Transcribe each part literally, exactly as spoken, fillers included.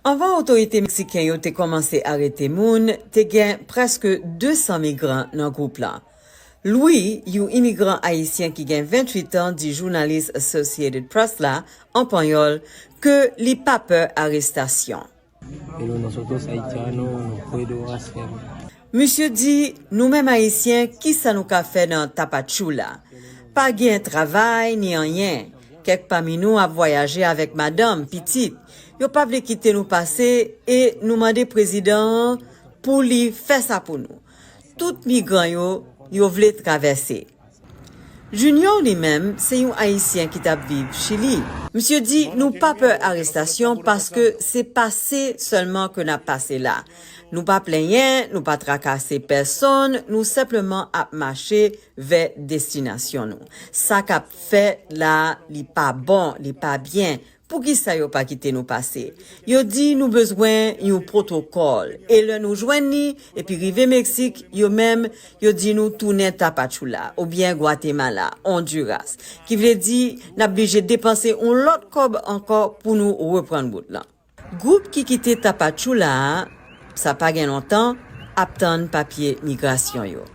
Anvan otorite meksiken yo te kòmanse arete moun, te gen prèske de san migran nan gwoup la. Louis, yon imigran ayisyen ki gen venntuit an, di jounalis Associated Press la, an panyòl, ke li pa pè arestasyon. Pero nosotros haitianos no puedo hacer. Misye di, nou menm Ayisyen, ki sa nou ka fè nan Tapachula? Pa gen travay ni anyen. Kèk pami nou ap vwayaje avèk madanm, pitit. Yo pa vle kite nou pase e nou mande prezidan an pou li fè sa pou nou. Tout migran yo, yo vle travèse. Junior li menm, se yon Ayisyen ki t ap viv Chili. Misye di, nou pa pè arestasyon paske se pase sèlman ke n ap pase la. Nou pa plenyen, nou pa trakase pèsonn, nou senpleman ap mache vè destinasyon nou. Sa k ap fèt la, li pa bon, li pa byen. Poukisa yo pa kite nou pase? Yo di nou bezwen yon pwotokòl. E lè nou jwenn li, epi rive Meksik, yo menm, yo di nou tounen Tapachula, oubyen Gwatemala, Ondiras. Ki vle di, n ap blije depanse yon lòt kòb ankò pou nou reprann wout lan. Gwoup ki kite Tapachula a, sa pa gen lontan, ap tann papye migrasyon yo.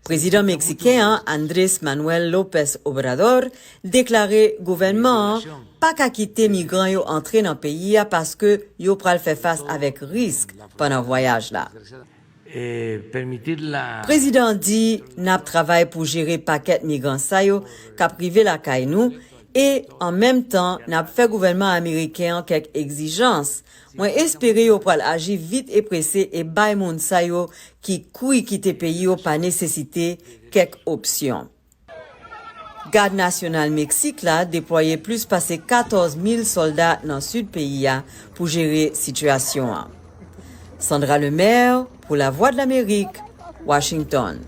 Prezidan meksiken an, Andrés Manuel López Obrador, deklare gouvènman an pa ka kite migran yo antre nan peyi a paske yo pral fè fas avèk risk pandan vwayaj la. Prezidan an di, n ap travay pou jere pakèt migran sa yo k ap rive lakay nou, e, an menm tan, n ap fè gouvènman ameriken an kèk egzijans. Mwen espere yo pral aji vit e prese e bay moun sa yo ki kouri kite peyi yo pa nesesite kèk opsyon. Gad Nasyonal Meksik la deplwaye plis pase katòz mil sòlda nan sid peyi a pou jere sitiyasyon an. Sandra Lemaire, pou Lavwadlamerik, Washington.